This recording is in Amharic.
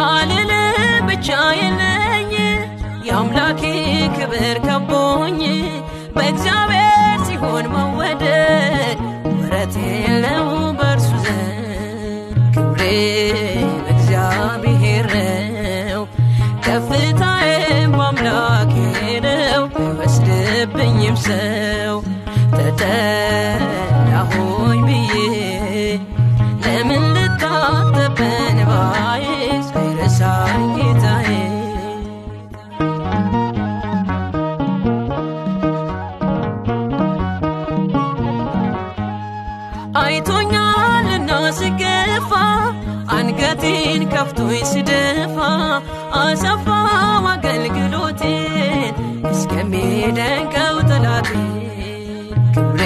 አልልም ብቻዬን ነኝ፣ የአምላኬ ክብር ከቦኝ። በእግዚአብሔር ሲሆን መወደድ ወረት የለው በእርሱ ዘንድ። ክብሬ በእግዚአብሔር ነው፣ ከፍታዬም በአምላኬ ነው። አይወስድብኝም ሰው። ተጠላሁኝ ብዬ ለምን ልታጠብ በእንባዬ? ሳይረሳኝ ጌታዬ። አይቶኛልና ስገፋ፣ አንገቴን ከፍቶኝ ስደፋ፣ አሰፋው አገልግሎቴን እስከሚደንቀው ጠላቴ። ክብሬ